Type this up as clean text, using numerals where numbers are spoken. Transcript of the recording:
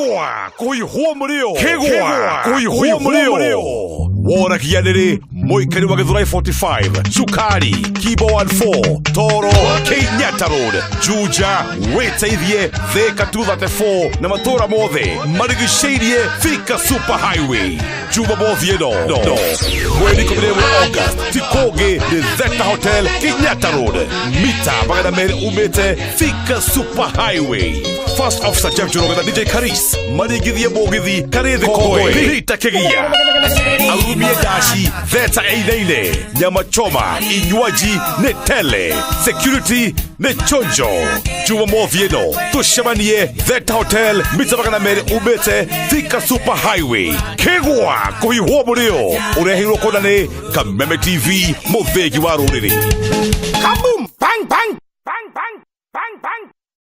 Kĩgwa kũihwo mũrĩo, kĩgwa kũihwo mũrĩo. Wona kianĩrĩ mũikari wa Gĩthũrai 45, Cukari, Kibo 14, Toro, Kenyatta Road, Juja, wĩteithie Thika 234 na matũra mothe marigicĩirie Thika Super Highway. Jumamothi ĩno mweri 11 August ti kũngĩ nĩ Theta Hotel, Kenyatta Road, mita 200 umĩte Thika Super Highway. First Officer Jeff Njoroge na DJ Karis maringithie mũgithi Karĩthĩ Kongoe Peter Kĩgia arumie ndaci Theta ĩinaine nyama choma inywaji nĩ tele security nĩ chonjo. Jumamothi ĩno tũcemanie Theta Hotel, mita 200 umĩte Thika Super Highway. Kĩgwa kũhihwo mũrĩo ũreheirwo kũna nĩ Kameme TV, mũthĩgi wa rũrĩrĩ. Kaboom! Bang, bang! Bang, bang! Bang, bang!